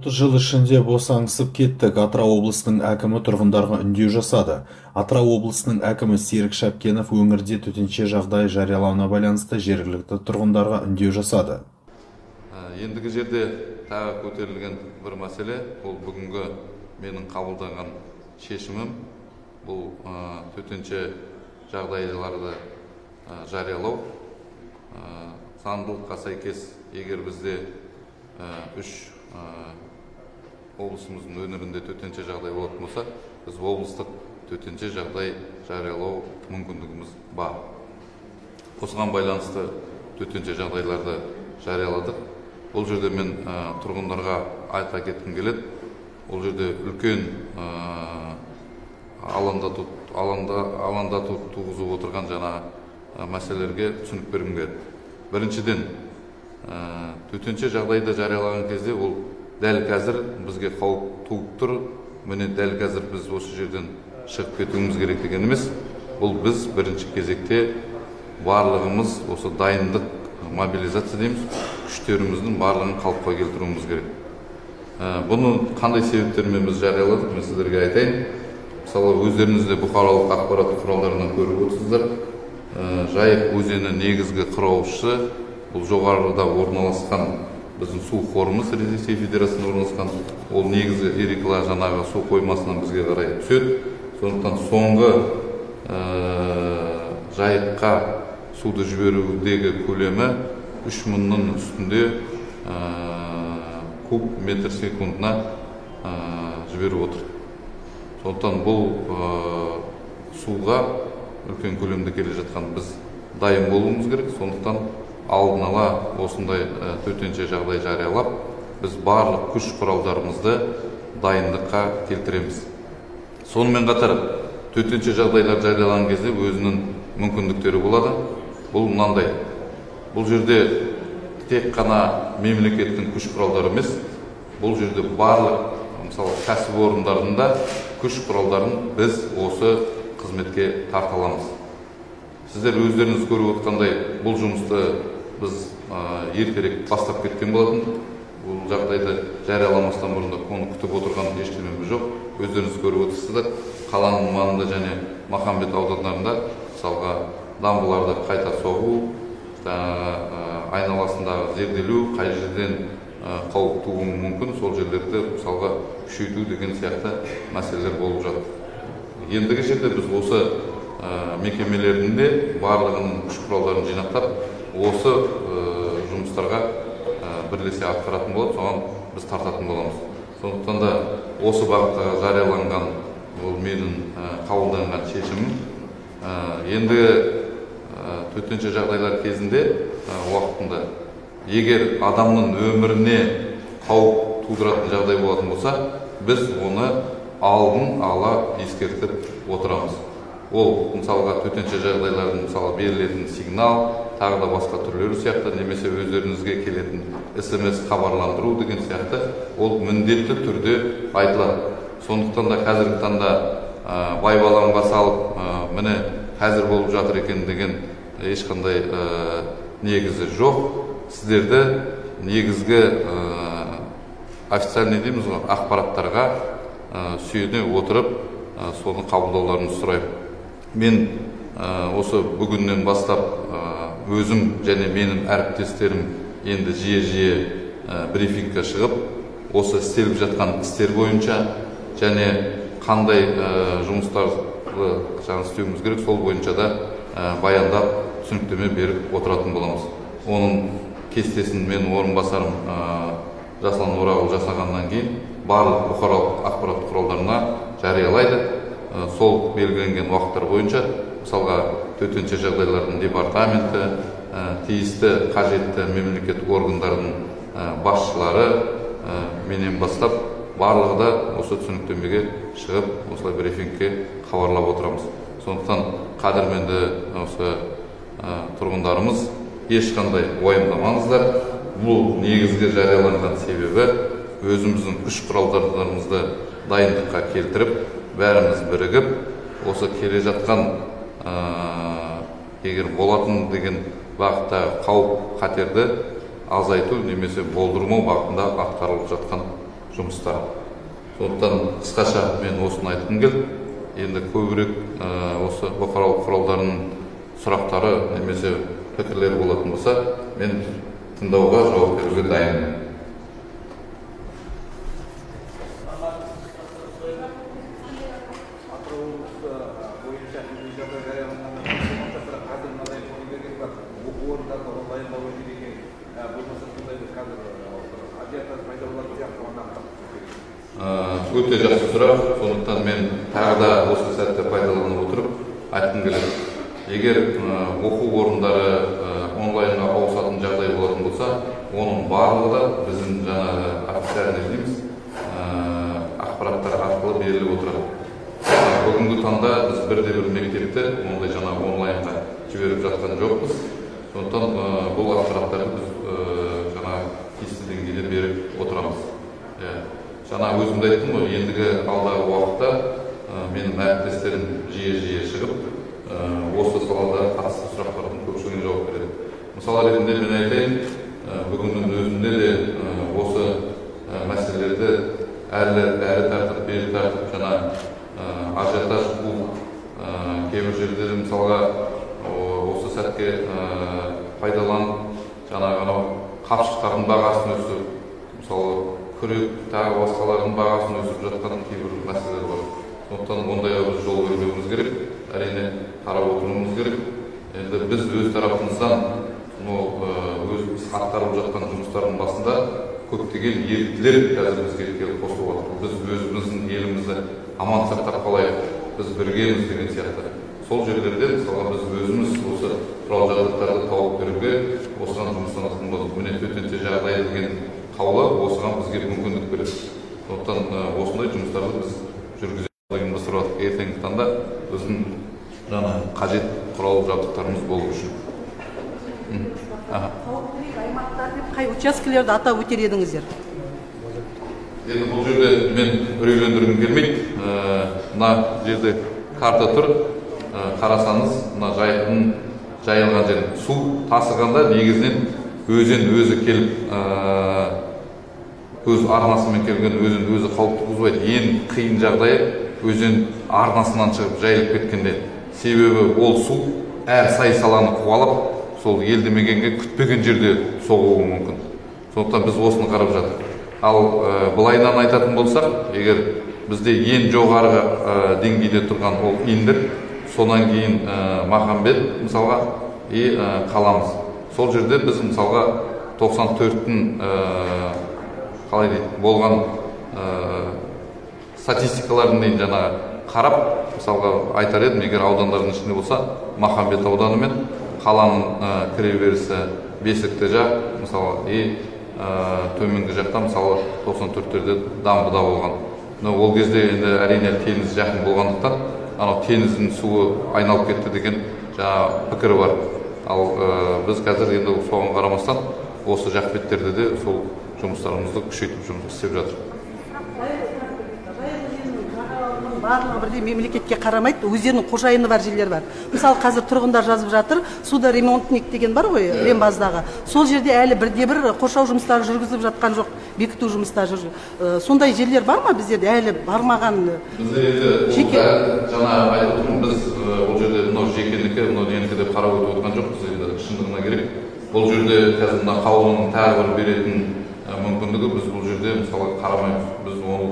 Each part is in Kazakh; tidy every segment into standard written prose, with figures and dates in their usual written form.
30 жыл ішінде босаңсып кеттік. Атырау облысының әкімі тұрғындарға үндеу жасады. Атырау облысының әкімі Серік Шапкенов өңірде төтенше жағдай жариялауына байланысты жергілікті тұрғындарға үндеу жасады. Ендігі жерде тағы көтерілген бір мәселе, ол бүгінгі менің қабылданған шешімім, бұл төтенше жағдайларды жариялау. Заңдылыққа сәйкес, егер бізде үш облысымыздың өңірінде төтенше жағдай болатын болса, біз облыстық төтенше жағдай жариялау мүмкіндігіміз бар. Осыған байланысты төтенше жағдайларды жарияладық. Бұл жерде мен тұрғындарға айта кеткім келеді. Ол жерде үлкен алаңдату туғызып отырған жаңа мәселелерге түсінік бергім келеді. Біріншіден, төтенше жағдайды жариялаған кезде ол дәл қазір бізге қауіп туып тұр, міне дәл қазір біз осы жерден шығып кетуіміз керек деген емес. Бұл біз бірінші кезекте барлығымыз осы дайындық, мобилизация дейміз, күштеріміздің барлығын қалыпқа келтіруіміз керек. Бұны қандай себептермен біз жарияладық, мен сіздерге айтайын. Мысалы, өздеріңіз де бұқаралық ақпарат құралдарынан көріп отырсыздар. Жайық өзені негізгі құраушысы, бұл жоғарыда орналасқан біздің су қорымыз, Ресей Федерациясында орналасқан, ол негізгі Ерикла жаңағы су қоймасынан бізге қарай түседі. Сондықтан соңғы Жайыққа суды жіберудегі көлемі 3000-ның үстінде куб метр секундына жіберіп отыр. Сондықтан бұл суға үлкен көлемде келе жатқан біз дайын болуымыз керек. Сондықтан алдын ала осындай төтенше жағдай жариялап, біз барлық күш құралдарымызды дайындыққа келтіреміз. Сонымен қатар төтенше жағдайлар жариялаған кезде өзінің мүмкіндіктері болады. Бұл мынандай. Бұл жерде тек қана мемлекеттің күш құралдары емес, бұл жерде барлық, мысалы, кәсіпорындардың да күш құралдарын біз осы қызметке тарта аламыз. Сіздер өздеріңіз көріп отқандай, бұл жұмысты біз ертерек бастап кеткен болатын. Бұл жағдайды жарияламастан бұрын да оны күтіп отырған ештемеміз жоқ. Өздеріңіз көріп отырсыздар, қаланың маңында және Махамбет аудандарында, мысалға, дамбаларды қайта соғу, айналасындағы зерделеу, қай жерден қауіп тууы мүмкін, сол жерлерді мысалға күшейту деген сияқты мәселелер болып жатыр. Ендігі жерде біз осы мекемелердің де барлығының күш құралдарын жинақтап, осы жұмыстарға бірлесе атқаратын болады, соған біз тартатын боламыз. Сондықтан да осы бағытта жарияланған бұл менің қабылданған шешімім. Енді төтенше жағдайлар кезінде уақытында егер адамның өміріне қауіп тудыратын жағдай болатын болса, біз оны алдын ала ескертіп отырамыз. Ол мысалға төтенше жағдайлардың мысалы берілетін сигнал, тағы да басқа түрлері сияқты, немесе өздеріңізге келетін СМС хабарландыру деген сияқты, ол міндетті түрде айтылады. Сондықтан да қазіргі таңда байбаламға салып, міне қазір болып жатыр екен деген ешқандай негізі жоқ. Сіздерді негізгі официальный дейміз ғой, ақпараттарға сүйене отырып, соны қабылдауларыңызды сұраймын. Мен осы бүгіннен бастап өзім және менің әріптестерім енді жиі-жиі брифингке шығып, осы істеліп жатқан істер бойынша және қандай жұмыстарды жаңа істеуіміз керек, сол бойынша да баяндап, түсініктеме беріп отыратын боламыз. Оның кестесін мен орынбасарым Жасұлан Орағұл жасағаннан кейін барлық бұқаралық ақпарат құралдарына жариялайды. Сол белгіленген уақыттар бойынша, мысалға, төтенше жағдайлардың департаменті, тиісті қажетті мемлекет органдарының басшылары менен бастап барлығы да осы түсініктемеге шығып, осылай брифингке хабарлап отырамыз. Сондықтан қадірменді осы тұрғындарымыз, ешқандай уайымдамаңыздар. Бұл негізгі жарияланған себебі өзіміздің күш құралдарымызды дайындыққа келтіріп, бәріміз бірігіп, осы келе жатқан егер болатын деген бағыттағы қауіп қатерді азайту немесе болдырмау бағытында атқарылып жатқан жұмыс. жұмыстар. Сондықтан қысқаша мен осыны айтқым келді. Енді көбірек осы бұқаралық құралдарының сұрақтары немесе пікірлері болатын болса, мен тыңдауға, жауап беруге дайынмын. Өте жақсы сұрақ, сондықтан мен тағы да осы сәтті пайдаланып отырып айтқым келеді. Егер оқу орындары онлайнға ауысатын жағдай болатын болса, оның барлығы да біздің жаңағы официальный дейміз, ақпараттар арқылы беріліп отырады. Бүгінгі таңда біз бірде-бір мектепті ондай жаңағы онлайнға жіберіп жатқан жоқпыз. Сондықтан бұл ақпараттарды біз жаңағы тиісті деңгейде беріп отырамыз. Жаңа өзім де айттым ғой, ендігі алдағы уақытта менің әріптестерім жиі-жиі шығып, осы салада қатысты сұрақтардың көпшілігіне жауап береді. Мысал ретінде мен айтайын, бүгіннің өзінде де осы мәселелерді әрі тартып, бері тартып, жаңа ажиотаж қуып, кейбір жерлерде мысалға осы сәтке пайдаланып, жаңағы анау қапшықтардың бағасын өсіріп, мысалы күрек тағы басқалардың бағасын өсіріп жатқан кейбір мәселелер бар. Сондықтан ондайға біз жол бермеуіміз керек, әрине қарап отыруымыз керек. Енді біз өз тарапымыздан өз атқарып жатқан жұмыстардың басында көптеген еріктілер қазір бізге келіп қосылып жатыр. Біз өзіміздің елімізді аман сақтап қалайық, біз біргеміз деген сияқты. Сол жерлерде мысалға біз өзіміз осы құрал жабдықтарды тауып беруге осыған жұмыстанатын боламыз. Міне төтенше жағдай деген қаулы осыған бізге мүмкіндік береді. Сондықтан осындай жұмыстарды біз жүргіземіз. Ертеңгі таңда біздің жаңа қажет құрал жабдықтарымыз болу үшін. Қауіптірек аймақтар деп қай учаскелерді атап өтер едіңіздер? Енді бұл жерде мен үрейлендіргім келмейді. Мына жерде карта тұр. Қарасаңыз, мына жайықтың жайылған жері. Су тасығанда негізінен өзен өзі келіп, өз арнасымен келген өзен өзі қауіп туғызбайды. Ең қиын жағдайы өзен арнасынан шығып жайылып кеткенде. Себебі ол су әр сай саланы қуалап, сол елді мекенге күтпеген жерде соғуы мүмкін. Сондықтан біз осыны қарап жатырмыз. Ал былайынан айтатын болсақ, егер бізде ең жоғарғы деңгейде тұрған ол Индер, содан кейін Махамбет мысалға и қаламыз. Сол жерде біз мысалға 94-тің қалай дейді болған статистикаларын дейін жаңағы қарап, мысалға айтар едім, егер аудандардың ішінде болса, Махамбет ауданы мен қаланың кіреберісі Бесікті жақ, мысалы, и төменгі жақта, мысалы, 94-терде Дамбыда болған. Но ол кезде енді әрине теңіз жақын болғандықтан, анау теңіздің суы айналып кетті деген жаңа пікір бар. Ал біз қазір енді соған қарамастан осы жақ беттерде де сол жұмыстарымызды күшейтіп жұмыс істеп жатыр. Барлығы бірдей мемлекетке қарамайды, өздерінің қожайыны бар жерлер бар. Мысалы, қазір тұрғындар жазып жатыр, суда ремонтник деген бар ғой, Рембаздағы. Сол жерде әлі бірде-бір қоршау жұмыстары жүргізіліп жатқан жоқ, бекіту жұмыстары жүргізіліп. Сондай жерлер бар ма біздерде әлі бармаған? Бізде енді жеке. Жаңа айтып отырмын, біз ол жерде мынау жекенікі, мынау ненікі деп қарап өтіп отырған жоқпыз, енді шындығына керек. Бұл жерде қазір мына қаулының тағы бір беретін мүмкіндігі, біз бұл жерде мысалы қарамаймыз. Біз ол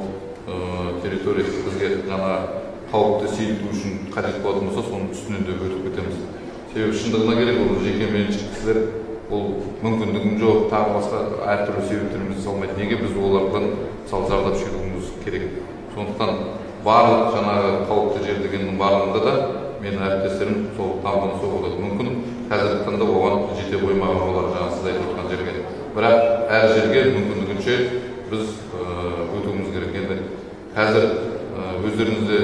территориясы бізге жаңа қауіпті сейілту үшін қажет болатын болса, соның үстінен де өтіп кетеміз. Себебі шындығына керек, ол жеке меншік кісілер, ол мүмкіндігім жоқ, тағы басқа әртүрлі себептерімізді салмайды. Неге біз олардан мысалы зардап шегуіміз керек? Сондықтан барлық жаңағы қауіпті жер дегеннің барлығында да менің әріптестерім сол тамғаны соғып отырады. Мүмкін қазіргі таңда оған жете қоймаған болар, жаңа сіз айтып отырған жерге. Бірақ әр жерге мүмкіндігінше біз өтуіміз керек. Енді қазір өздеріңіз де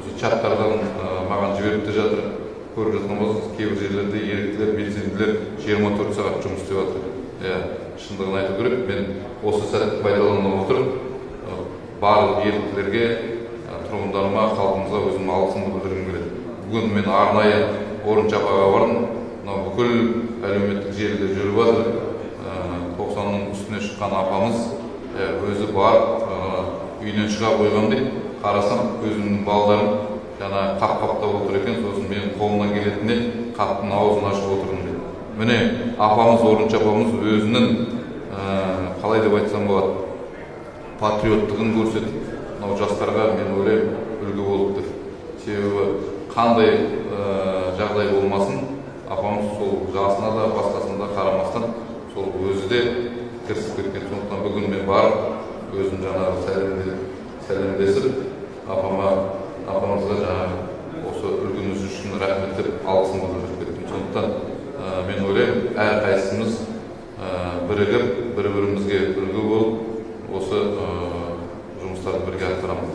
осы чаттардан маған жіберіп те жатыр, көріп жатқан болсаңыз, кейбір жерлерде еріктілер, белсенділер 24 сағат жұмыс істеп жатыр. Шындығын айту керек, мен осы сәтті пайдалана отырып барлық еріктілерге, тұрғындарыма, халқымызға өзімнің алғысымды білдіргім келеді. Бүгін мен арнайы Орыншапаға бардым. Мынау бүкіл әлеуметтік желіде жүріп жатыр. 90-ның үстіне шыққан апамыз өзі барып, Үйінен шыға қойғам дейді, қарасам өзімнің балдарым жаңа қап-қаптап отыр екен, сосын менің қолымнан келетініне қаптың аузын ашып отырдым дейді. Міне апамыз, Орынша апамыз өзінің қалай деп айтсам болады, патриоттығын көрсетіп, мынау жастарға мен ойлаймын үлгі болып тұр. Себебі қандай жағдай болмасын, апамыз сол жасына да басқасына да қарамастан сол өзі де кірісіп кеткен. Сондықтан бүгін мен барып өзім жаңағы сәлемдесіп апамызға жаңағы осы үлгіңіз үшін рахмет деп алғысымды білдіріп кеттім. Сондықтан мен ойлаймын, әрқайсымыз бірігіп, бір-бірімізге үлгі болып, осы жұмыстарды бірге атқарамыз.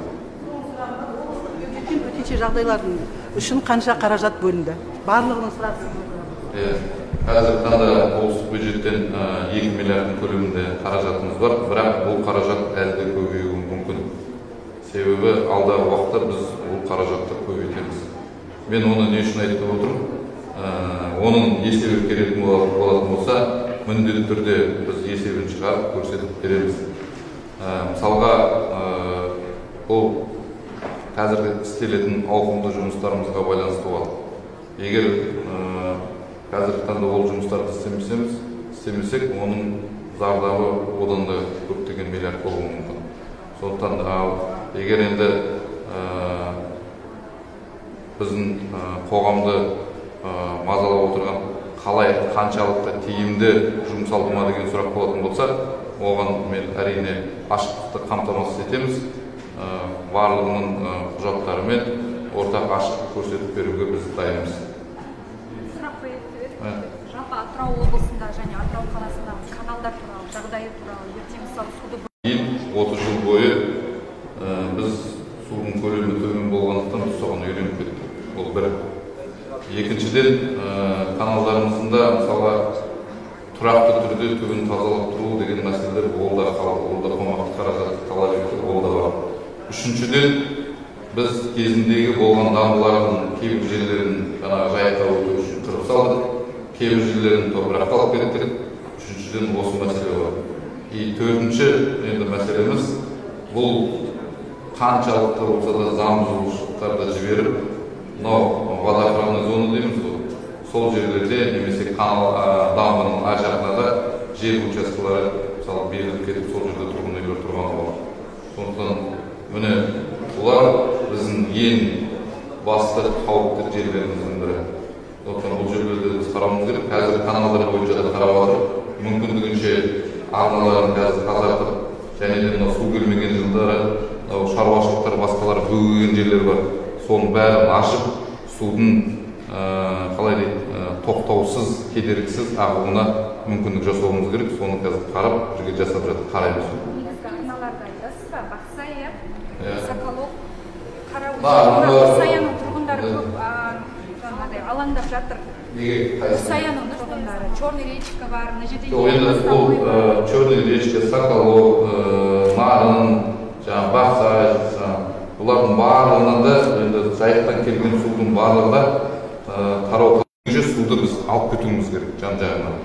Бюджеттен төтенше жағдайлардың үшін қанша қаражат бөлінді? Барлығының сұрағы. Қазіргі таңда облыстық бюджеттен 2 миллиардтың көлемінде қаражатымыз бар, бірақ бұл қаражат әлі де көбеюі мүмкін. Себебі алдағы уақытта біз бұл қаражатты көбейтеміз. Мен оны не үшін айтып отырмын? Оның есебі керетін болатын болса, міндетті түрде біз есебін шығарып көрсетіп береміз. Мысалға, бұл қазіргі істелетін ауқымды жұмыстарымызға байланысты болады. Егер қазіргі таңда ол жұмыстарды істемесек, оның зардабы одан да көптеген миллиард болуы мүмкін. Сондықтан егер енді біздің қоғамды мазалап отырған қалай қаншалықты тиімді жұмсалды ма деген сұрақ болатын болса, оған мен әрине ашықтықты қамтамасыз етеміз. Барлығының құжаттарымен ортақ ашықтық көрсетіп беруге біз дайынбыз. Сұрақ қояйын деп едім. Жалпы Атырау облысында және Атырау қаласындағы каналдар туралы, жағдайы туралы, ертең мысалы суды кейін 30 жыл бойы біз судың көлемі төмен болғандықтан біз соған үйреніп кеттік. Ол бір. Екіншіден, каналдарымыздың да мысалға тұрақты түрде түбін тазалап тұру деген мәселелер ол да қалды, ол да қомақты қаражатты талап етті, ол да бар. Үшіншіден, біз кезіндегі болған дамбалардың кейбір жерлерін жаңағы жайыққа өту үшін қырып салдық, кейбір жерлерін топыраққа алып кеттік. Үшіншіден, осы мәселе бар. И төртінші енді мәселеміз, бұл қаншалықты болса да заң бұзушылықтарды жіберіп, мынау водоохранный зона дейміз ғой, сол жерлерде немесе канал дамбының ар жағында да жер учаскелері мысалы беріліп кетіп, сол жерде тұрғын үйлер тұрғаны бар. Сондықтан міне бұлар біздің ең басты қауіпті жерлеріміздің бірі. Сондықтан бұл жерлерді біз қарауымыз керек. Қазір каналдар бойынша да қарап жатыр, мүмкіндігінше арналарын қазір тазартып, және де мынау су келмеген жылдары мынау шаруашылықтар басқалар бөгеген жерлер бар, соның бәрін ашып, судың қалай дейді, тоқтаусыз, кедергісіз ағуына мүмкіндік жасауымыз керек. Соны қазір қарап, бірге жасап жатыр, қараймыз. Негізгі арналарды айтасыз ба? Бақсай, Соколов, Қараөзек. Бақсаяның тұрғындары көп жаңағыдай алаңдап жатыр. Бақсаяның тұрғындары, Черный речка бар, мына жерде енді ол Черный речка, Соколов, Нарын, жаңағы Бақсай, бұлардың барлығынан да енді жайықтан келген судың барлығы да тарау суды біз алып кетуіміз керек жан жағынан.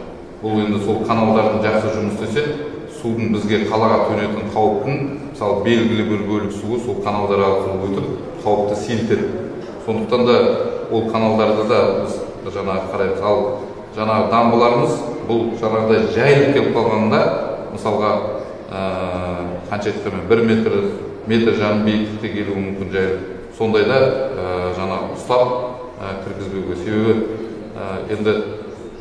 Бұл енді сол каналдардың жақсы жұмыс істесе, судың бізге қалаға төнетін қауіптің, мысалы белгілі бір бөлік суы сол каналдар арқылы өтіп қауіпті сейілтеді. Сондықтан да ол каналдарды да біз жаңағы қараймыз. Ал жаңағы дамбаларымыз бұл жаңағыдай жайылып келіп қалғанда, мысалға қанша айтқанмен 1 метр, метр жарым биіктікте келуі мүмкін жайылып. Сондайда жаңағы ұстап кіргізбеуге. Себебі енді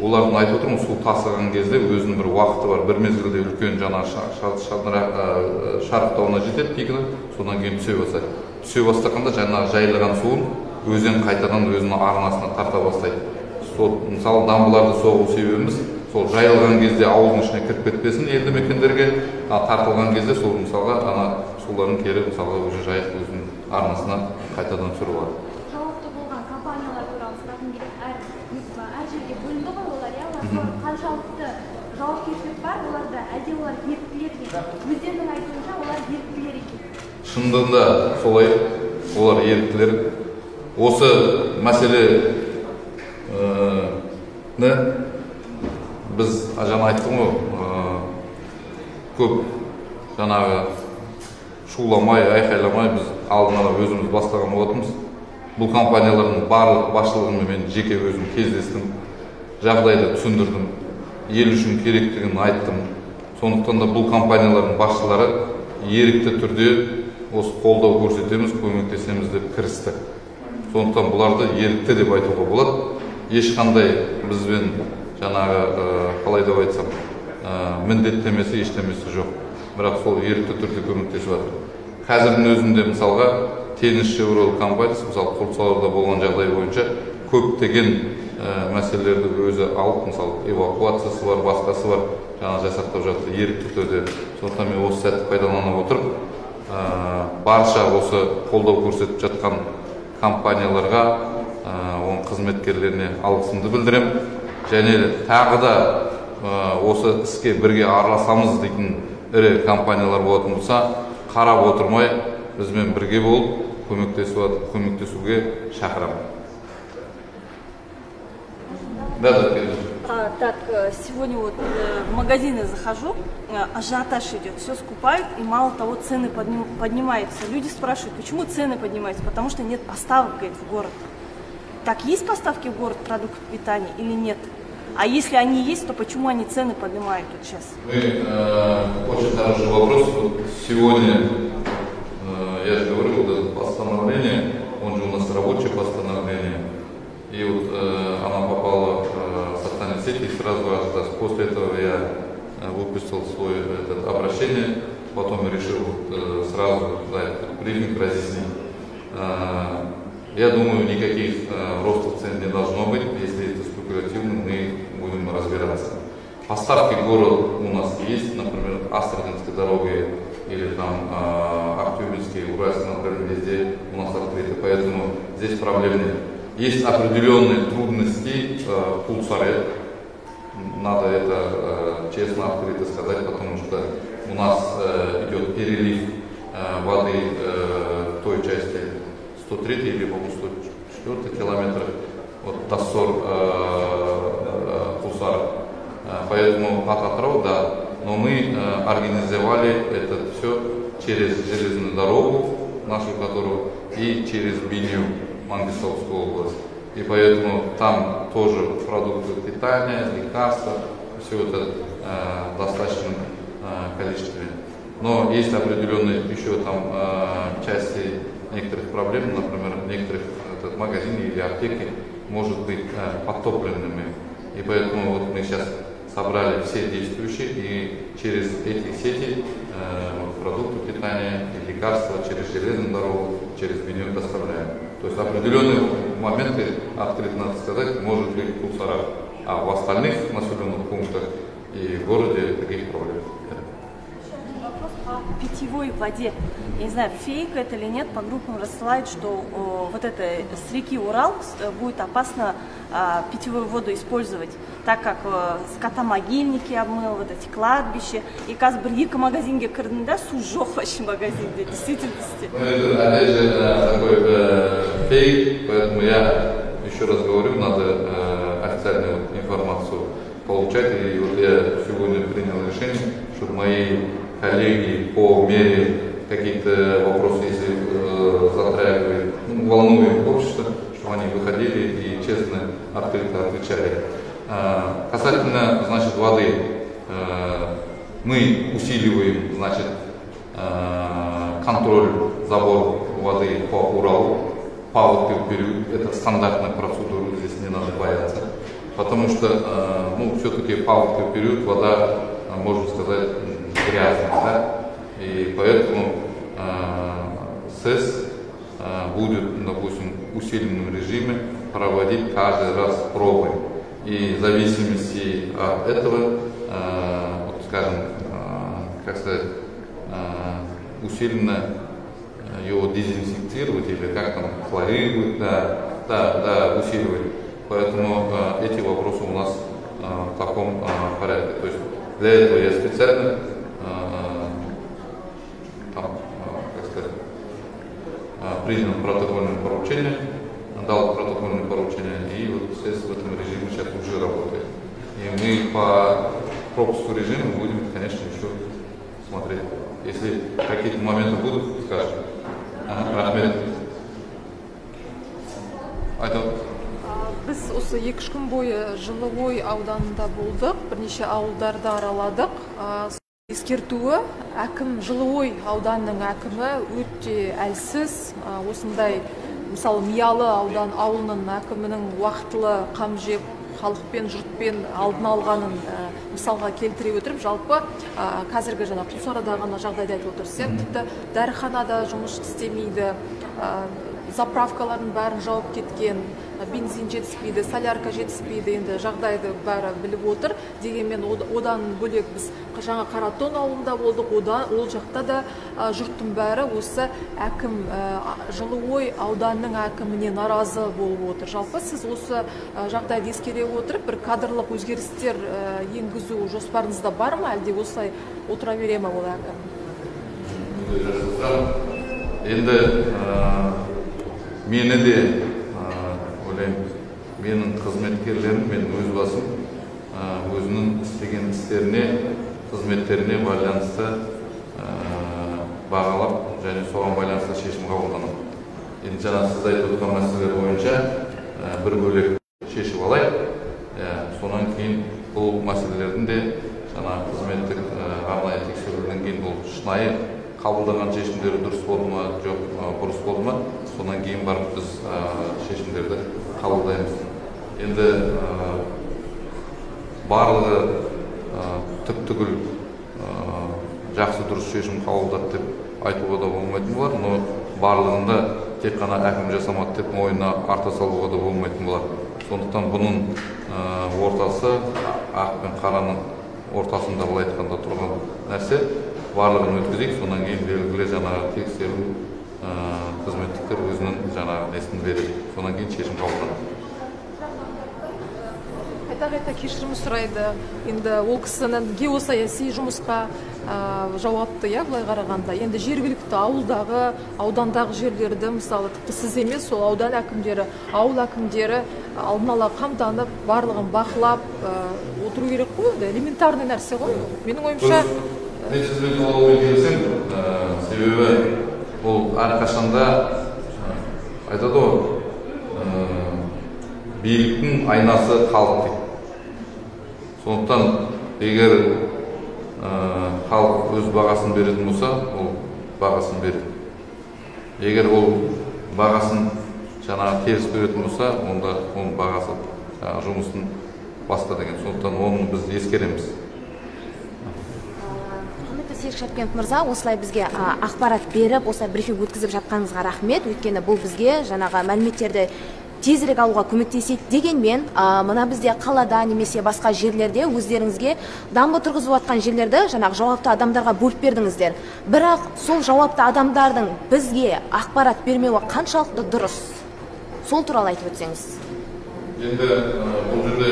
олардың айтып отырмын, су тасыған кезде өзінің бір уақыты бар. Бір мезгілде үлкен жаңағы шарықтауына жетеді пигіні, содан кейін түсе бастайды. Түсе бастағанда жаңағы жайылған суын өзен қайтадан өзінің арнасына тарта бастайды. Сол, мысалы дамбаларды соғу себебіміз сол жайылған кезде ауылдың ішіне кіріп кетпесін елді мекендерге, тартылған кезде сол мысалға ана суларын кері мысалға уже жайық өзінің арнасына қайтадан түсіріп алады. Жауапты болған компаниялар туралы сұрағым келеді. Әр жерге бөлінді ғой олар, иә? Олар қаншалықты жауапкершілік бар оларда, әлде олар еріктілер ме? Өздерінің айтуынша олар еріктілер екен. Шындығында солай, олар еріктілер. Осы мәселені біз жаңа айттым ғой, көп жаңағы Шуламай, айқайламай біз алдын ала өзіміз бастаған болатынбыз. Бұл компаниялардың барлық басшылығымен мен жеке өзім кездестім, жағдайды түсіндірдім, ел үшін керектігін айттым. Сондықтан да бұл компаниялардың басшылары ерікті түрде осы қолдау көрсетеміз, көмектесеміз деп кірісті. Сондықтан бұларды ерікті деп айтуға болады. Ешқандай бізбен жаңағы, қалай деп айтсам, міндеттемесі, ештемесі жоқ. Бірақ сол ерікті түрде көмектесіп жатыр. Қазірдің өзінде мысалға Теңізшевройл компаниясы, мысалы, Құлсарыда болған жағдай бойынша көптеген мәселелерді өзі алып, мысалы, эвакуациясы бар, басқасы бар, жаңа жасақтап жатыр ерікті түрде. Сондықтан мен осы сәтті пайдалана отырып, барша осы қолдау көрсетіп жатқан компанияларға, оның қызметкерлеріне алғысымды білдіремін. Және тағы да осы іске бірге араласамыз дейтін ірі компаниялар болатын болса, қарап отырмай бізбен бірге болып көмектесуге шақырамын. Да, да, Так, сегодня вот в магазины захожу, ажиотаж идет, все скупают, и мало того, цены поднимаются. Люди спрашивают, почему цены поднимаются? Потому что нет поставок, говорит, в город. Так, есть поставки в город продуктов питания или нет? А если они есть, то почему они цены поднимают вот сейчас? Очень хороший вопрос. Вот сегодня, я же говорю, вот это постановление, он же у нас рабочее постановление, и вот она попала в социальные сети и сразу ажиотаж. После этого я выпустил свое обращение, потом решил сразу дать брифинг, разъяснить. Я думаю, никаких ростов цен не должно быть. Если это спекулятивно, мы будем разбираться. Поставки в город у нас есть, например, Астраханской дороги или там Актюбинский, Уральский направление, везде у нас открыты, поэтому здесь проблем нет. Есть определенные трудности в Кулсаре, надо это честно, открыто сказать, потому что у нас идет перелив воды в той части 103 или, по-моему, 104 километр от Тассор Кулсар. Поэтому от Атырау, да, но мы организовали это все через железную дорогу, нашу которую, и через Бейнеу, Мангистаускую область. И поэтому там тоже продукты питания, лекарства, все это в достаточном количестве. Но есть определенные еще там части некоторых проблем, например, некоторых магазины или аптеки может быть подтопленными. И поэтому вот мы сейчас собрали все действующие и через эти сети продукты питания и лекарства через железную дорогу, через Бейнеу доставляем. То есть определенные моменты, открыто надо сказать, может быть в Кулсарах, а в остальных населенных пунктах и в городе таких проблем нет. Вопрос по питьевой воде. Я не знаю, фейк это или нет, по группам рассылают, что вот это с реки Урал будет опасно питьевую воду использовать, так как скотомогильники обмыл, вот эти кладбища. И қазір бір екі магазинге кірдім да, су жоқ вообще магазинде, в действительности. Ну, это опять же такой фейк, поэтому я еще раз говорю, надо официальную информацию получать. И вот я сегодня принял решение, чтобы мои коллеги по мере какие-то вопросы, если затрагивают, ну, волнует общество, чтобы они выходили и честно, открыто отвечали. Касательно, значит, воды, мы усиливаем, значит, контроль, забор воды по Уралу, паводковый период, это стандартная процедура, здесь не надо бояться, потому что, ну, все-таки паводковый период вода, можно сказать, грязная, да? И поэтому СЭС будет, допустим, в усиленном режиме проводить каждый раз пробы. И в зависимости от этого, вот, скажем, как сказать, усиленно его дезинфицировать или как там, хлорировать, да, да, да, усиливать. Поэтому эти вопросы у нас в таком порядке. То есть для этого я специально там, как сказать, принял протокольное поручение, дал протокольное поручение, и вот СЭС в этом режиме сейчас уже работает. И мы по пропуску режима будем, конечно, еще смотреть. Если какие-то моменты будут, скажем. Рахмет. Айтып. Біз осы 2-3 күн бойы Жылыой ауданында болдық, бірнеше ауылдарды араладық. Ескертуі, әкім, Жылыой ауданының әкімі өте әлсіз. Осындай, мысалы, Миялы аудан ауылының әкімінің уақытылы қам жеп, халықпен, жұртпен алдын алғанын мысалға келтіре отырып, жалпы қазіргі жаңа Құлсарыдағы жағдайды айтып отырсыз, тіпті дәріханада жұмыс істемейді, заправкалардың бәрін жауып кеткен, бензин жетіспейді, солярка жетіспейді, енді жағдайды бәрі біліп отыр. Дегенмен одан бөлек біз жаңа Қаратон ауылында болдық, ол жақта да жұрттың бәрі осы әкім, Жылыой ауданының әкіміне наразы болып отыр. Жалпы сіз осы жағдайды ескере отырып, бір кадрлық өзгерістер енгізу жоспарыңызда бар ма, әлде осылай отыра бере ма ол әкім? Енді мені де ойлаймын, менің қызметкерлерім, мен өз басым өзінің істеген істеріне, қызметтеріне байланысты бағалап және соған байланысты шешім қабылданады. Енді жаңа сіз айтып отырған мәселелер бойынша бір бөлек шешіп алайық. Сонан кейін бұл мәселелердің де жаңа қызметтік арнайы тексеруден кейін бұл шынайы қабылданған шешімдері дұрыс болды ма, жоқ бұрыс болды ма, содан кейін барып біз шешімдерді қабылдаймыз. Енді барлығы түп-түгел жақсы дұрыс шешім қабылдады деп айтуға да болмайтын болар, но барлығында тек қана әкім жасамады деп мойнына арта салуға да болмайтын болар. Сондықтан бұның ортасы ақ пен қараның ортасында былай айтқанда тұрған нәрсе. Барлығын өткізейік, содан кейін белгілі жаңағы тексеру қызметтіктер өзінің жаңағы несін береді, содан кейін шешім қабылданады. Қайта-қайта кешірім сұрайды. Енді ол кісінің геосаяси жұмысқа жауапты, иә, былай қарағанда. Енді жергілікті ауылдағы, аудандағы жерлерді, мысалы, тіпті сіз емес, сол аудан әкімдері, ауыл әкімдері алдын ала қамданып, барлығын бақылап отыру керек қой, енді элементарный нәрсе ғой. Менің ойымша, мен сізбен толығымен келісемін, себебі бұл әрқашанда айтады ғой, биліктің айнасы халық дейді. Сондықтан егер халық өз бағасын беретін болса, ол бағасын береді. Егер ол бағасын жаңағы теріс беретін болса, онда оның бағасы жаңағы жұмысын басқа деген. Сондықтан оны біз ескереміз. Серік Шапкенов мырза, осылай бізге ақпарат беріп, осылай брифинг өткізіп жатқаныңызға рахмет. Өйткені бұл бізге жаңағы мәліметтерді тезірек алуға көмектеседі. Дегенмен, мына бізде қалада немесе басқа жерлерде өздеріңізге дамба тұрғызып жатқан жерлерді жаңағы жауапты адамдарға бөліп бердіңіздер. Бірақ сол жауапты адамдардың бізге ақпарат бермеуі қаншалықты дұрыс? Сол туралы айтып өтсеңіз. Енді бұл жерде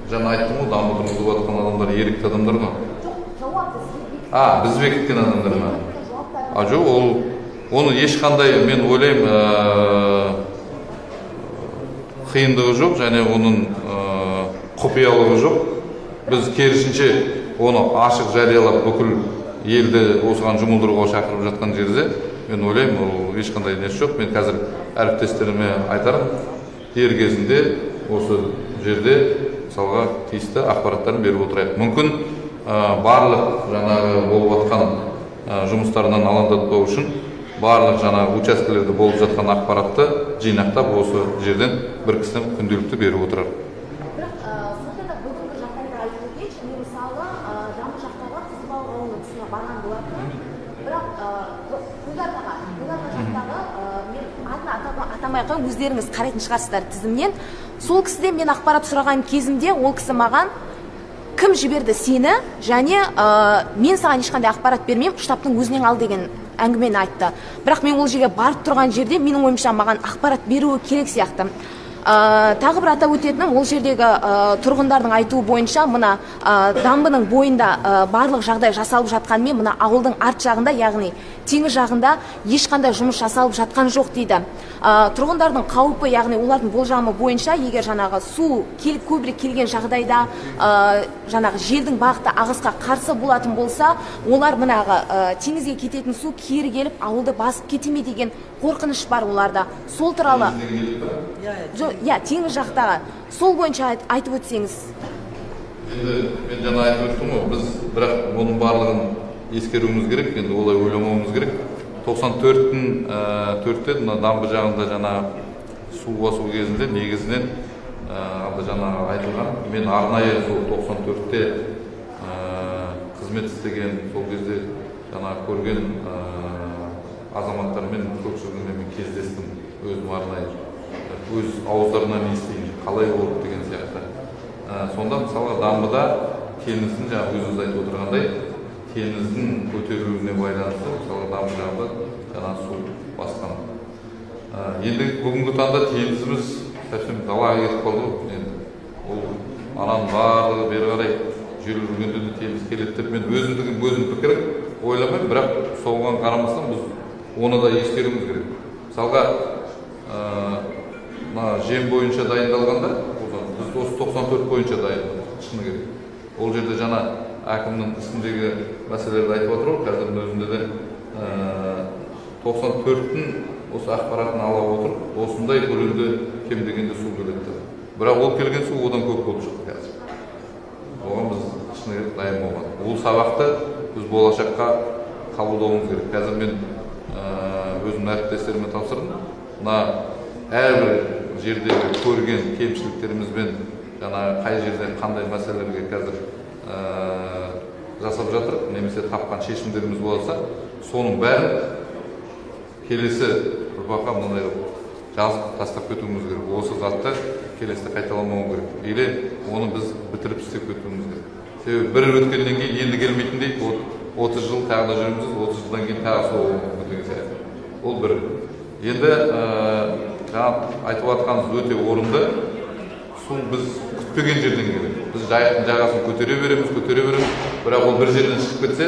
жаңа айттым ғой, дамба тұрғызып жатқан адамдар ерікті адамдар ғой. Біз бекіткен адамдар ма? Жоқ, ол оны ешқандай, мен ойлаймын, қиындығы жоқ және оның құпиялығы жоқ. Біз керісінше оны ашық жариялап, бүкіл елді осыған жұмылдыруға шақырып жатқан жерде, мен ойлаймын, ол ешқандай несі жоқ. Мен қазір әріптестеріме айтарым, дер кезінде осы жерде мысалға тиісті ақпараттарын беріп отырайық. Мүмкін барлық жаңағы болып жатқан жұмыстарынан алаңдатпау үшін барлық жаңағы учаскелерде болып жатқан ақпаратты жинақтап осы жерден бір кісі күнделікті беріп отырар. Бірақ сонда да бүгінгі жағдайды айтып өтейінші, мен мысалы Жамбыл жақтағы Қызылбауыр ауылының тұсына барған болатынмын. Бірақ Көгарнаға жақтағы мен атын атамай ақ қояйын, өздеріңіз қарайтын шығарсыздар тізімнен. Сол кісіден мен ақпарат сұраған кезімде ол кісі маған кім жіберді сені, және мен саған ешқандай ақпарат бермеймін, штабтың өзінен ал деген әңгімені айтты. Бірақ мен ол жерге барып тұрған жерде менің ойымша маған ақпарат беруі керек сияқты. Тағы бір атап өтетінім, ол жердегі тұрғындардың айтуы бойынша мына дамбының бойында барлық жағдай жасалып жатқанымен, мына ауылдың арт жағында, яғни теңіз жағында ешқандай жұмыс жасалып жатқан жоқ дейді. Тұрғындардың қаупі, яғни олардың болжамы бойынша, егер жаңағы су көбірек келген жағдайда, жаңағы желдің бағыты ағысқа қарсы болатын болса, олар мынағы теңізге кететін су кері келіп ауылды басып кете ме деген қорқыныш бар оларда. Сол туралы, иә, теңіз жақтағы, сол бойынша айтып өтсеңіз. Енді мен жаңа айтып өттім ғой, біз бірақ оның барлығын ескеруіміз керек, енді олай ойламауымыз керек. 94-те мына дамбы жағында жаңа су басу кезінде негізінен анда жаңа айтылған, мен арнайы сол 94-те қызмет істеген, сол кезде жаңа көрген азаматтармен көпшілігімен мен кездестім, өзім арнайы өз ауыздарынан естиін, қалай болды деген сияқты. Сонда мысалға дамбыда теңіздің, жаңа өзіңіз айтып отырғандай, теңіздің көтерілуіне байланысты мысалға дамбы жағында жаңа су басқан. Енді бүгінгі таңда теңізіміз совсем далаға кетіп қалды ғой. Енді ол ананың барлығы бері қарай жел жүргенде де теңіз келеді деп мен өзім пікірім ойламаймын, бірақ соған қарамастан біз оны да ескеруіміз керек. Мысалға мына жем бойынша дайындалғанда, біз осы 94 бойынша дайындалдық, шыны керек. Ол жерде жаңа әкімнің ісіндегі мәселелерді айтып отыр ғой, қазірдің өзінде де 94-тің осы ақпаратын ала отырып, осындай көлемде кем дегенде су келеді. Бірақ ол келген су одан көп болып шықты қазір. Оған біз шыны керек дайын болмадық. Ол сабақты біз болашаққа қабылдауымыз керек. Қазір мен өзімнің әріптестеріме тапсырдым. Мына әрбір жердегі көрген кемшіліктерімізбен жаңа қай жерде қандай мәселелерге қазір жасап жатыр, немесе тапқан шешімдеріміз болса, соның бәрін келесі ұрпаққа мынандай жазып тастап кетуіміз керек. Осы затты келесіде қайталамауым керек. Или оны біз бітіріп істеп кетуіміз керек. Себебі бір өткеннен кейін енді келмейтіндей 30 жыл тағы да жүреміз, 30 жылдан кейін тағы сол болуы деген сияқты. Ол бір. Енді жаңа айтып жатқаныңыз өте орынды. Су біз күтпеген жерден келеді. Біз жайықтың жағасын көтере береміз, көтере береміз, бірақ ол бір жерден шығып кетсе,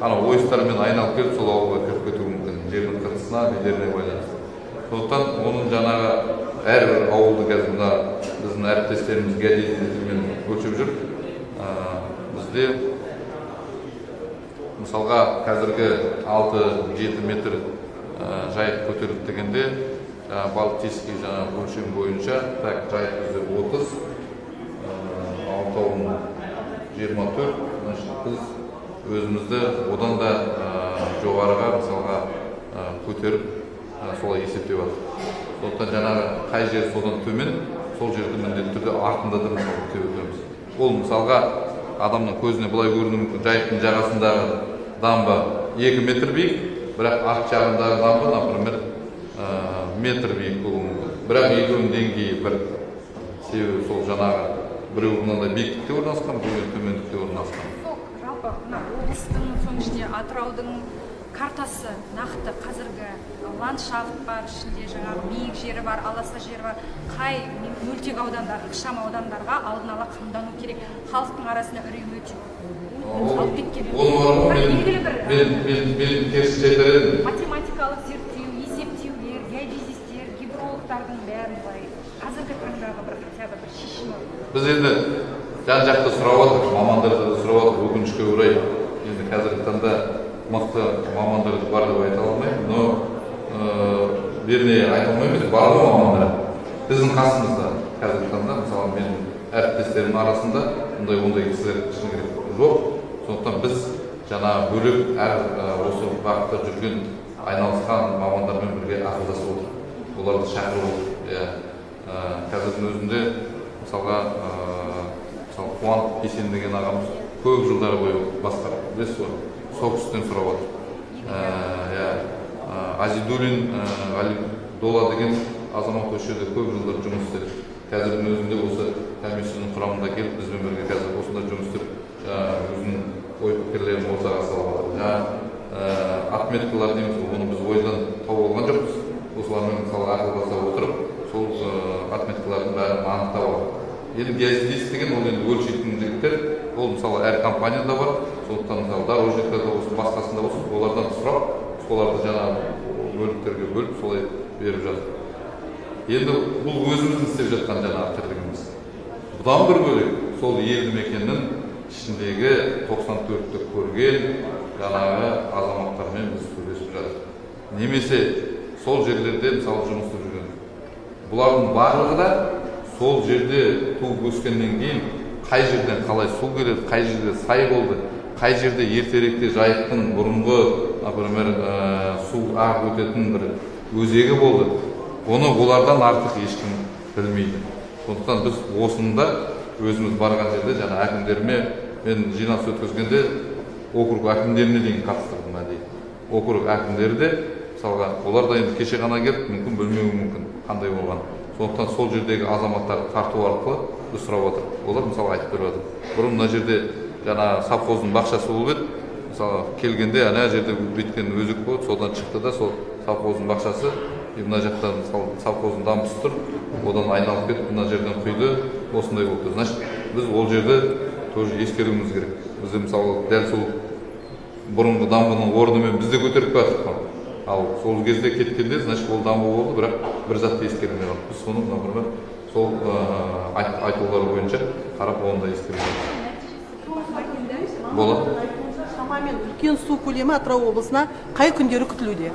ана ойыстармен айналып келіп сол ауылға кіріп кетуі мүмкін, жердің қыртысына, бедеріне байланысты. Сондықтан оның жаңағы әрбір ауылды қазір мына біздің әріптестеріміз геодезиямен өлшеп жүр. Бізде мысалға қазіргі 6-7 метр жайық көтерілді дегенде, Балтийский жаңа өлшем бойынша, так, жайық бізде 30, алтауын 24, значит, біз өзімізді одан да жоғарыға мысалға көтеріп солай есептеп жатырмыз. Сондықтан жаңағы қай жер содан төмен, сол жерді міндетті түрде артында да мысалға көтеріп өтеміз. Ол мысалға адамның көзіне былай көрінуі мүмкін, жайықтың жағасындағы дамба 2 метр биік, бірақ арт жағындағы дамба, например, метр биік болуы мүмкін. Бірақ екеуінің деңгейі бір. Себебі сол жаңағы біреуі мынандай биіктікте орналасқан, біреуі төмендікте орналасқан. Сол жалпы мына облыстың, соның ішінде Атыраудың картасы нақты қазіргі ландшафт бар, ішінде жаңағы биік жері бар, аласа жері бар, қай мөлтек аудандар, ықшам аудандарға алдын ала қамдану керек, халықтың арасында үрей өте алып кеткен. Мен керісінше айтар едім. Математикалық зерттеу, есептеулер, геодезистер, гидрологтардың бәрін былай қазіргі таңдағы бір хотя бы бір шешімі. Біз енді жан-жақты сұрап жатырмыз, мамандарды да сұрап жатырмыз, өкінішке орай енді қазіргі таңда мықты мамандар бар деп айта алмаймын, но вернее айта алмаймыз, бар ғой мамандар. Біздің қасымызда қазіргі таңда, мысалы мен әріптестерімнің арасында ондай кісілер шыны керек жоқ. Сондықтан біз жаңа бөлек әр осы бағытта жүрген айналысқан мамандармен бірге ақылдасып отырмыз, оларды шақырып отырмыз. Қазірдің өзінде мысалға Қуант Есен деген ағамыз көп жылдар бойы басқарып, білесіз ғой, сол кісіден сұрап жатыр. Азидуллин Ғалидолла деген азамат осы жерде көп жылдар жұмыс істеді. Қазірдің өзінде осы комиссияның құрамында келіп бізбен бірге қазір осында жұмыс істеп, өзінің ой пікірлерін ортаға салып жатыр. Жаңа отметкалар дейміз, оны біз ойдан тауып алған жоқпыз. Осылармен мысалы ақылдаса отырып, сол отметкалардың бәрін анықтап алдық. Енді геодезист деген ол енді өлшейтін жігіттер, ол мысалы әр компанияда бар, сондықтан мысалы дорожниктерде болсын, басқасында болсын, олардан сұрап, соларды жаңағы бөліктерге бөліп солай беріп жатыр. Енді бұл өзіміздің істеп жатқан жаңағы тірлігіміз. Бұдан бір бөлек сол елді мекеннің ішіндегі 94-ті көрген жаңағы азаматтармен біз сөйлесіп жатырмыз. Немесе сол жерлерде мысалы жұмыс істеп жүрген. Бұлардың барлығы да сол жерде туып өскеннен кейін қай жерден қалай су келеді, қай жерде сай болды, қай жерде ертеректе Жайықтың бұрынғы, например, су ағып өтетін бір өзегі болды. Оны олардан артық ешкім білмейді. Сондықтан біз осында өзіміз барған жерде жаңа әкімдеріме мен жиналыс өткізгенде округ әкімдеріне дейін қатыстырдым әдейі. Округ әкімдері де мысалға олар да енді кеше ғана келіп, мүмкін білмеуі мүмкін қандай болған. Сондықтан сол жердегі азаматтарды тарту арқылы біз сұрап жатыр. Олар мысалы айтып беріп жатыр. Бұрын мына жерде жаңа совхоздың бақшасы болып еді. Мысалы келгенде ана жерде бүйткен өзек болды, содан шықты да сол совхоздың бақшасы, мына жақта мысалы совхоздың дамбысы тұр, одан айналып кетіп мына жерден құйды, осындай болды. Значит, біз ол жерді тоже ескеруіміз керек. Бізде мысалы дәл сол бұрынғы дамбының орнымен біз де көтеріп келе жатырмыз. Ал сол кезде кеткенде, значит, ол дамбы болды, бірақ бір затты ескерілмей қалды. Біз соны, например, сол айтулар бойынша қарап оны да ескеруіміз болады. Шамамен үлкен су көлемі Атырау облысына қай күндері күтілуде?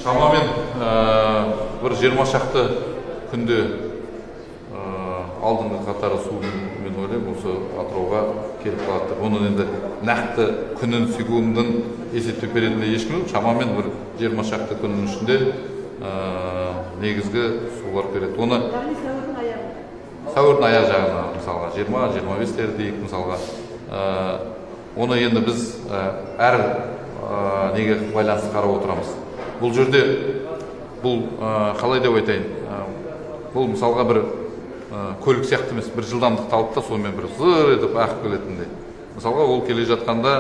Шамамен бір 20 шақты күнде алдыңғы қатары су, мен ойлаймын, осы Атырауға келіп қалады. Оның енді нақты күнін, секундын есептеп беретіндей ешкім жоқ. Шамамен бір 20 шақты күннің ішінде негізгі сулар келеді. Оны сәуірдің аяқ жағына, мысалға 20-25 дейік, мысалға. Оны енді біз әр неге байланысты қарап отырамыз. Бұл жерде, бұл қалай деп айтайын, бұл мысалға бір көлік сияқты емес, бір жылдамдықты алып та сонымен бір зыр етіп ағып келетіндей. Мысалға ол келе жатқанда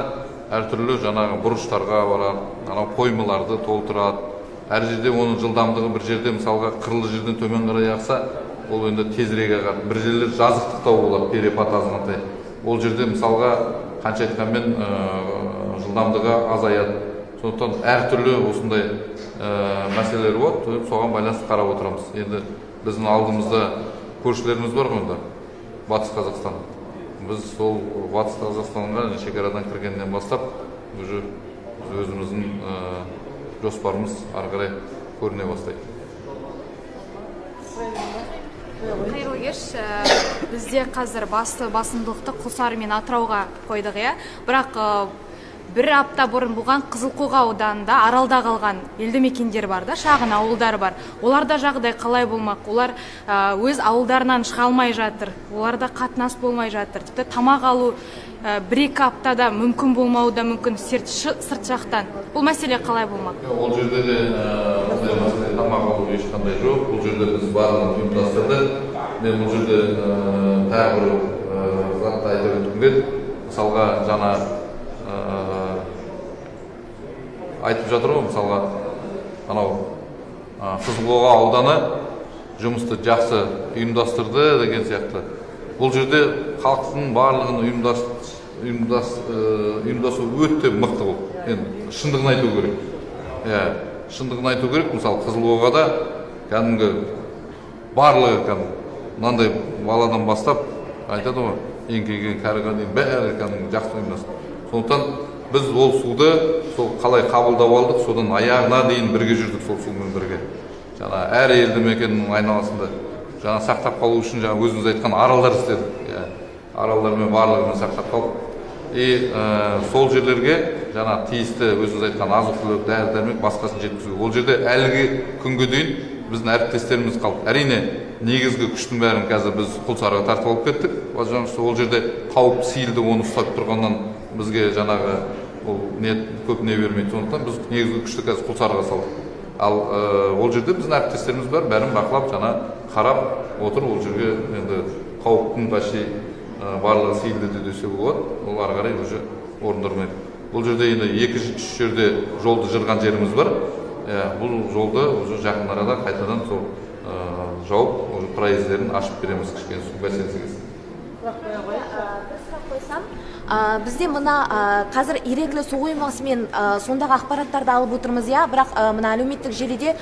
әртүрлі жаңағы бұрыштарға барады, анау қоймаларды толтырады. Әр жерде оның жылдамдығы бір жерде мысалға қырлы жерден төмен қарай ақса, ол енді тезірек ағады. Бір жерлер жазықтықтау болады, перепад азғантай. Ол жерде мысалға қанша айтқанмен жылдамдығы азаяды. Сондықтан әртүрлі осындай мәселелер болады, соған байланысты қарап отырамыз. Енді біздің алдымызда көршілеріміз бар ғой енді, Батыс Қазақстан. Біз сол Батыс Қазақстанға шекарадан кіргеннен бастап уже өзіміздің жоспарымыз ары қарай көріне бастайды. Қайырлы кеш. Бізде қазір басты басымдылықты Құлсары мен Атырауға қойдық, иә. Бірақ бір апта бұрын болған Қызылқоға ауданында аралда қалған елді мекендер бар да, шағын ауылдар бар. Оларда жағдай қалай болмақ? Олар өз ауылдарынан шыға алмай жатыр. Оларда қатынас болмай жатыр. Тіпті тамақ алу бір-екі аптада мүмкін болмауы да мүмкін сырт жақтан. Бұл мәселе қалай болмақ? Ол жерде де ондай мәселе тамақ алу ешқандай жоқ. Бұл жерде біз барлығын ұйымдастырдық. Мен бұл жерде тағы бір затты айтып өткім келеді. Мысалға жаңа айтып жатыр ғой, мысалға анау Қызылқоға ауданы жұмысты жақсы ұйымдастырды деген сияқты. Бұл жерде халықтың барлығын ұйымдасу өте мықты болды. Енді шындығын айту керек. Шындығын айту керек, мысалы Қызылқоғада кәдімгі барлығы кәдімгі мынандай баладан бастап айтады ғой, еңкейген кәріге дейін бәрі кәдімгі жақсы ұйымдасты. Сондықтан біз ол суды сол қалай қабылдап алдық, содан аяғына дейін бірге жүрдік сол сумен бірге. Жаңа әр елді мекеннің айналасында жаңа сақтап қалу үшін жаңа өзіңіз айтқан аралдар істедік. Аралдармен барлығымен сақтап қалдық. И сол жерлерге жаңа тиісті өзіңіз айтқан азық-түлік, дәрі-дәрмек басқасын жеткізу. Ол жерде әлгі күнге дейін біздің әріптестеріміз қалды. Әрине, негізгі күштің бәрін қазір біз Құлсарыға тартып алып кеттік. Ол жерде қауіп сейілді, оны ұстап тұрғаннан бізге жаңағы ол не көп не бермейді. Сондықтан біз негізгі күшті қазір Құлсарыға салдық. Ал ол жерде біздің әріптестеріміз бар, бәрін бақылап, жаңа қарап отыр. Ол жерге енді қауіптің почти барлығы сейілді де десе болады. Ол ары қарай уже орындырмайды. Бұл жерде енді 2-3 жерде жолды жырған жеріміз бар. Бұл жолды уже жақын арада қайтадан сол жауып, уже проездерін ашып береміз, кішкене су бәсеңсігесін. Бір сұрақ қойсам, бізде мына қазір Иреклі су қоймасымен сондағы ақпараттарды алып отырмыз, иә, бірақ мына әлеуметтік желіде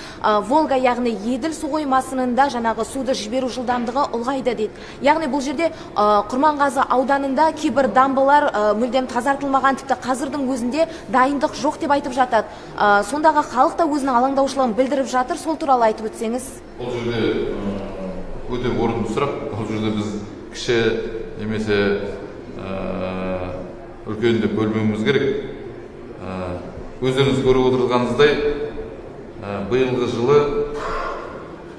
Волга, яғни Еділ су қоймасының да жаңағы суды жіберу жылдамдығы ұлғайды дейді. Яғни бұл жерде Құрманғазы ауданында кейбір дамбалар мүлдем тазартылмаған, тіпті қазірдің өзінде дайындық жоқ деп айтып жатады. Сондағы халық та өзінің алаңдаушылығын білдіріп жатыр, сол туралы айтып өтсеңіз. Бұл жерде өте орынды сұрақ. Бұл жерде біз кіші немесе үлкен деп бөлмеуіміз керек. Өздеріңіз көріп отырғаныңыздай, биылғы жылы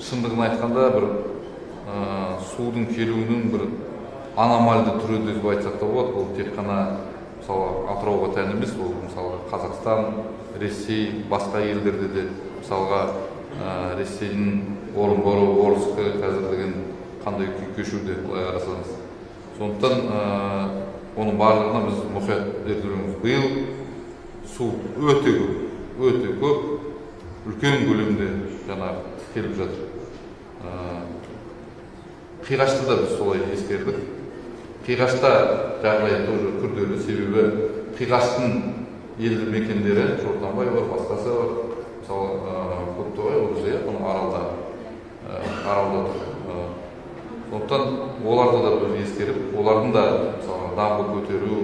шындығын айтқанда бір судың келуінің бір аномальды түрі деп айтсақ та болады. Бұл тек қана мысалы Атырауға тән емес, ол мысалға Қазақстан, Ресей, басқа елдерде де, мысалға Ресейдің Орынборы, Орскі қазір деген қандай күй кешуде, былай қарасаңыз. Сондықтан оның барлығына біз мұқият зерделеуіміз. Биыл су өте көп, өте көп, үлкен көлемде жаңағы келіп жатыр. Қиғашты да біз солай ескердік. Қиғашта жағдай тоже күрделі, себебі Қиғаштың елді мекендері, Шортанбай бар, басқасы бар, мысалы Көптоғай ол бізде, оның аралда тұр. Сондықтан оларды да біз ескеріп, олардың да мысалы дамбы көтеру,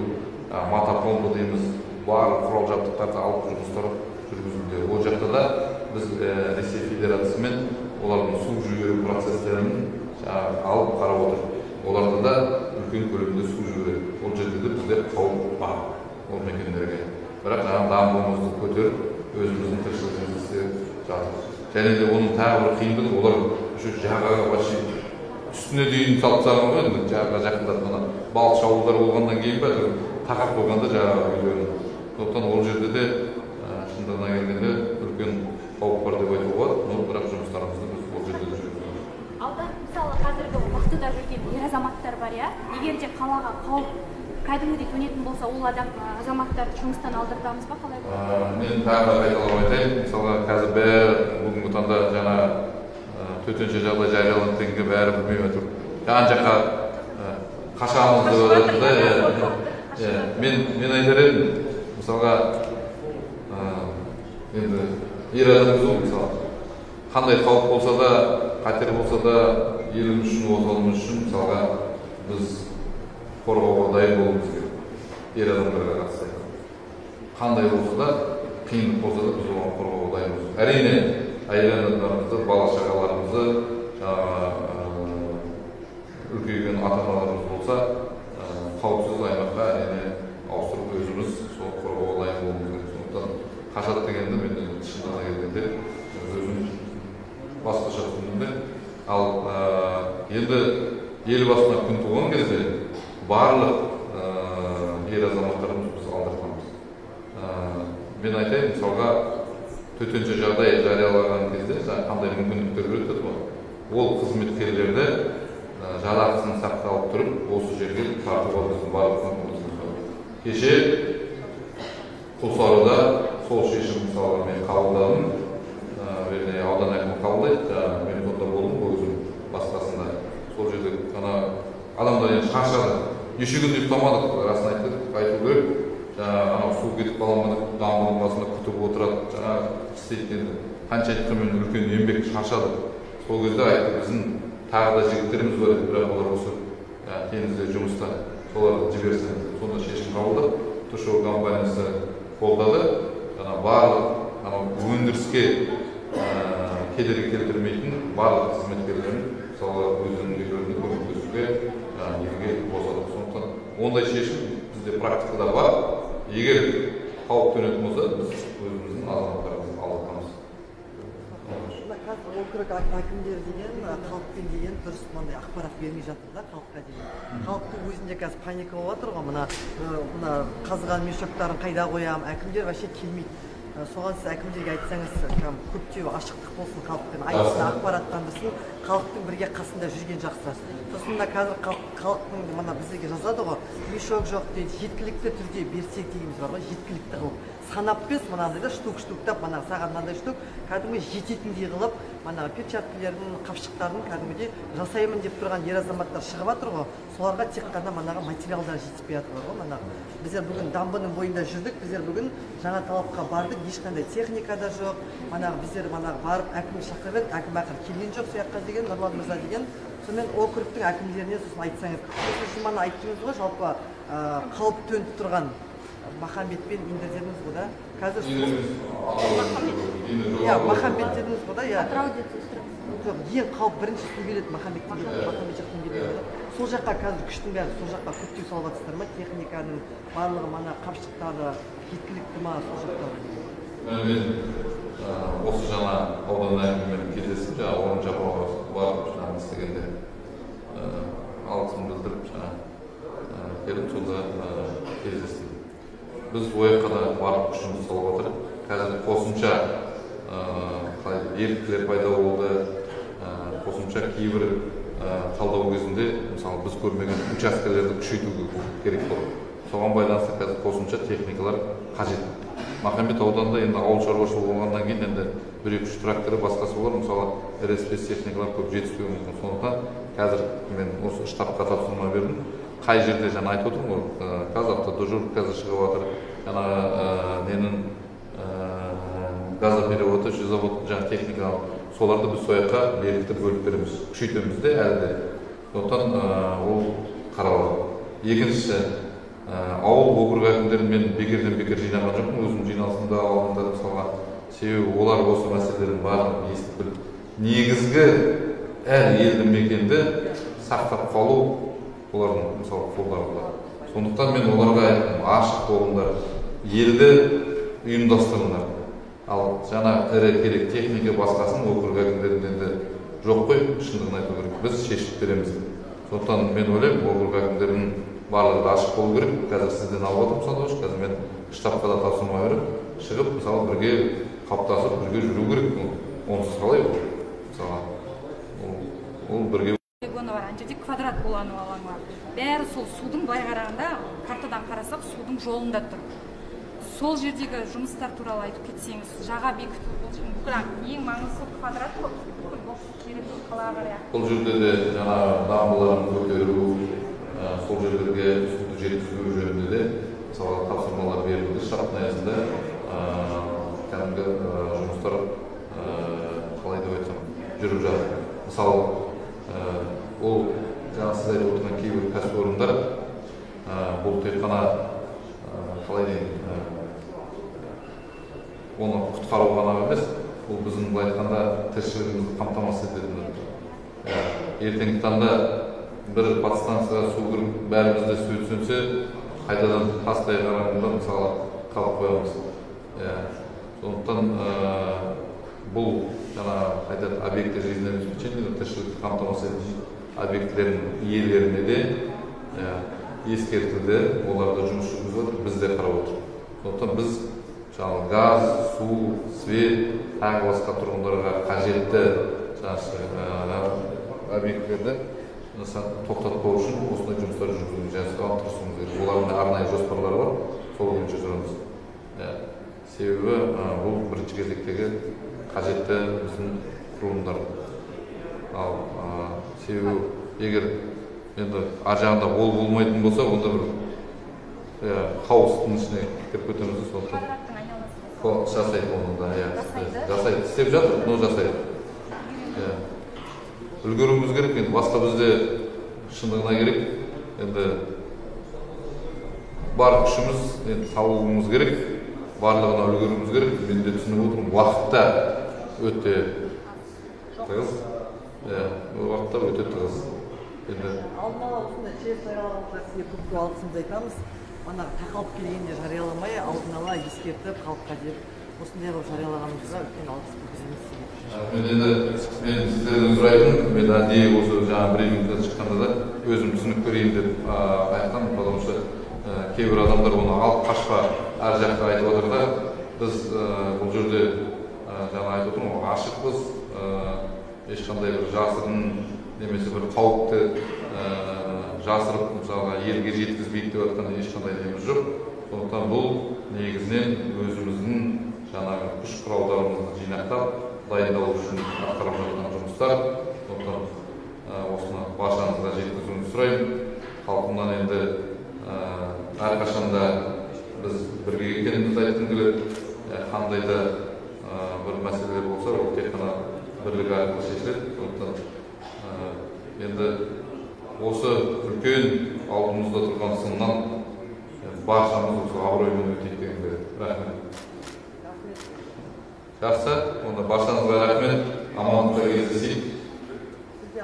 мотопомпа дейміз, барлық құрал жабдықтарды алып жұмыстар жүргізілуде. Ол жақта да біз Ресей Федерациясымен олардың су жіберу процестерін алып қарап отырмыз. Оларда да үлкен көлемде су жібереді. Ол жерде де бізде қауіп бар ол мекендерге. Бірақ жаңағы дамбымызды көтеріп, өзіміздің тіршілігімізді істеп жатырмыз. Және де оның тағы бір қиындығы, олар жағаға вообще үстіне дейін салып тастаған ғой, енді жағаға жақындатып, ана балықшы ауылдар болғаннан кейін бе тақап қойғанда жағаға үйлерін. Сондықтан ол жерде де шындығына келгенде үлкен қауіп бар деп айтуға болады, но бірақ жұмыстарымызды біз ол жерде де жүргіземіз. Алда мысалы қазіргі уақытта жүрген ер азаматтар бар, иә, егер де қалаға қауіп кәдімгідей төнетін болса, ол адам азаматтарды жұмыстан алдыртамыз ба, қалай болады? Мен тағы да қайталап айтайын, мысалға қазір бәрі бүгінгі таңда жаңа төтенше жағдай жарияланды дегенге бәрі білмей отыр. Жан жаққа қашамыз деп жатыр да. Мен айтар едім, мысалға енді ер адамбыз ғой, мысалы қандай қауіп болса да, қатер болса да, еліміз үшін, отанымыз үшін мысалға біз қорғауға дайын болуымыз керек. Ер адамдарға қатысты қандай болса да, қиындық болса да біз оған қорғауға дайынбыз. Әрине, әйел адамдарымызды, бала шағаларымызды, үлкейген ата-аналарымыз болса, қауіпсіз аймаққа әрине ауыстырып өзіміз сол қорғауға дайын болуымыз керек. Сондықтан қашады дегенді мен шындығына келгенде өзім басқаша түсіндім де. Ал енді ел басына күн туған кезде барлық ер азаматтарымыз біз алдыртамыз. Мен айтайын, мысалға төтенше жағдай жариялаған кезде қандай мүмкіндіктер береді ғой, ол қызметкерлерді жалақысын сақталып тұрып осы жерге тартуға біздің барлық мүмкіндігіміз бар. Кеше Құлсарыда сол шешім мысалға мен қабылдадым, вернее аудан әкімі қабылдайды, мен сонда болдым өзім басқасында. Сол жерде ана адамдар енді шаршады, неше күн ұйықтамадық, расын айту керек. Жаңағы анау су кетіп қала ма деп дамбының басында күтіп отырады, жаңағы істейді енді. Қанша айтқанмен үлкен еңбек, шаршады. Сол кезде айтты, біздің тағы да жігіттеріміз бар еді, бірақ олар осы теңізде жұмыста, соларды жіберсін. Сонда шешім қабылдап, ТШО компаниясы қолдады. Жаңа барлық анау өндіріске кедергі келтірмейтін барлық қызметкерлерін мысалға өздерінің үйлеріне көмектесуге елге босатып. Сондықтан ондай шешім бізде практикада бар. Егер қауіп төнетін болса, біз өзіміздің азаматтарымызды алдыртамыз. Қазір округ әкімдері деген халықпен деген дұрыс мынандай ақпарат бермей жатыр да, халыққа деген. Халықтың өзінде қазір паника болып жатыр ғой, мына қазған мешоктарын қайда қоямын, әкімдер вообще келмейді. Соған сіз әкімдерге айтсаңыз, көптеу ашықтық болсын, халықпен айтсын, ақпараттандырсын, халықтың бірге қасында жүрген жақсы. Сосын мына қазір халықтың мына бізге жазады ғой, мешок жоқ дейді, жеткілікті түрде берсек дейміз бар ғой, жеткілікті қылып. Санап бес, мынандай да штук-штуктап, мына саған мынандай штук, кәдімгі жететіндей қылып, мына перчаткілерін, қапшықтарын кәдімгідей жасаймын деп тұрған ер азаматтар шығып жатыр ғой, соларға тек қана манағы материалдар жетіспей жатыр ғой. Манағы біздер бүгін дамбының бойында жүрдік, біздер бүгін жаңа талапқа бардық, ешқандай техника да жоқ. Манағы біздер манағы барып әкім шақырып едік, әкім ақыры келген жоқ сол жаққа деген, Нұрлан мырза деген. Сонымен округтің әкімдеріне сосын айтсаңыз, сосын сіз мана айттыңыз ғой, жалпы қауіп төніп тұрған Махамбет пен Индер дедіңіз ғой да? Қазір иә, Махамбет дедіңіз ғой да, иә. Атырау дедіңіз. Жоқ, ең қауіп бірінші су келеді Махамбеттен келеді, Махамбет жақтан келеді. Сол жаққа қазір күштің бәрі сол жаққа көптеу салып жатсыздар ма? Техниканың барлығы мана қапшықтары жеткілікті ма сол жақта? Мен осы жаңа аудан әкімімен кездестім, жаңа Орын Жапарова барып жаңа істегенде алғысымды білдіріп жаңа келдім, сонда кездестім. Біз ол жаққа да барлық күшімізді салып жатырмыз. Қазір қосымша еріктілер пайда болды, қосымша кейбір талдау кезінде, мысалы, біз көрмеген учаскелерді күшейту керек болды. Соған байланысты қазір қосымша техникалар қажет. Махамбет ауданында енді ауыл шаруашылығы болғаннан кейін енді 1-2-3 тракторы басқасы болар, мысалы, РСП техникалар көп жетіспеуі мүмкін. Сондықтан қазір мен осы штабқа тапсырма бердім. Қай жерде жаңа айтып отырмын ғой, ҚазАвтоДорЖол қазір шығып жатыр, жаңағы ненің газопереводочный завод жаңа техникалық, соларды біз сол жаққа беріктіп бөліп береміз, күшейтеміз де әлі де. Сондықтан ол қаралады. Екіншісі, ауыл округ әкімдерін мен бекерден бекер жинаған жоқпын, өзім жиналысымда алдында мысалға, себебі олар осы мәселелердің барлығын естіп біліп, негізгі әр елді мекенді сақтап қалу олардың мысалы қолдарында. Сондықтан мен оларға айттым, ашық болыңдар, елді ұйымдастырыңдар. Ал жаңа ірі керек техника басқасын округ әкімдерінде енді жоқ қой, шындығын айту керек, біз шешіп береміз. Сондықтан мен ойлаймын, округ әкімдерінің барлығы да ашық болу керек. Қазір сізден алып отырмын сандауыш, қазір мен штабқа да тапсырма беріп, шығып, мысалы, бірге қаптасып, бірге жүру керек. Онсыз қалай ол? Мысалы, ол бірге полигоны бар, ана жерде квадрат болану алаңы бар. Бәрі сол судың былай қарағанда, картадан қарасақ, судың жолында тұр. Сол жердегі жұмыстар туралы айтып кетсеңіз, жаға бекіту, бұл бүкіл ең маңыздысы квадрат қой, бүкіл бокс керек қалаға қарай. Бұл жерде де жаңа дамбаларын көтеру, сол жерлерге суды жеткізу жөнінде де мысалы тапсырмалар берілді. Штабтың аясында кәдімгі жұмыстар қалай деп айтсам жүріп жатыр. Мысалы, ол жаңа сіз айтып отырған кейбір кәсіпорындар бұл тек қана қалай дейін, оны құтқару ғана емес, бұл біздің былай айтқанда тіршілігімізді қамтамасыз ететін. Ертеңгі таңда бір подстанцияға су кіріп, бәріміз де су сөнсе, қайтадан тастай қараңғыда мысалы қалып қоямыз. Сондықтан бұл жаңа айтады объекті жизнеобеспечения, тіршілікті қамтамасыз ететін объектілердің иелеріне де ескертілді, олар да жұмыс жүргізіп жатыр, біз де қарап отырмыз. Сондықтан біз жаңағы газ, су, свет, тағы басқа тұрғындарға қажетті жаңағы объектілерді тоқтатпау үшін осындай жұмыстар жүргізуге жасаған тырысуымыз керек. Олардың арнайы жоспарлары бар, сол бойынша жүреміз. Себебі бұл бірінші кезектегі қажетті біздің құрылымдар. Ал себебі егер енді ар жағында ол болмайтын болса, онда бір хаостың ішіне кіріп кетеміз. Сондықтан жасайды оны да, жасайды, істеп жатыр, но жасайды. Үлгеруіміз керек, енді басқа бізде шындығына керек, енді бар күшіміз енді салуымыз керек, барлығына үлгеруіміз керек. Мен де түсініп отырмын, уақытта өте тығыз, уақытта өте тығыз. Енді алдын ала осындай чек жариялағаныңызға сізге көп көп алғысымызды айтамыз. Ана тақалып келгенде жарияламай, алдын ала ескертіп халыққа деп осындай қылып жариялағаныңызға үлкен алғыс білдіреміз сізге. Мен енді мен сіздерден сұрайтын, мен әдейі осы жаңа брифингтен шыққанда да өзім түсінік берейін деп айтқанмын, потому что кейбір адамдар оны алып қашпа әр жақта айтып отыр да, Біз бұл жерде жаңа айтып отырмын ғой, ашықпыз, ешқандай бір жасырын немесе бір қауіпті жасырып мысалға елге жеткізбейік деп жатқан ешқандай неміз жоқ. Сондықтан бұл негізінен өзіміздің жаңағы күш құралдарымызды жинақтап дайындалу үшін атқарып жатқан жұмыстар. Сондықтан осыны баршаңызға жеткізуіңізді сұраймын. Халқымнан енді әрқашанда біз бірге екенімізді айтқым келеді. Қандай да бір мәселелер болса, ол тек қана бірлік арқылы шешіледі. Сондықтан енді осы үлкен алдымызда тұрған сыннан баршамыз осы абыроймен өтейік деген келеді. Рахмет. Жақсы, онда баршаңызға рахмет. Амандықта кездесейік. Сізде.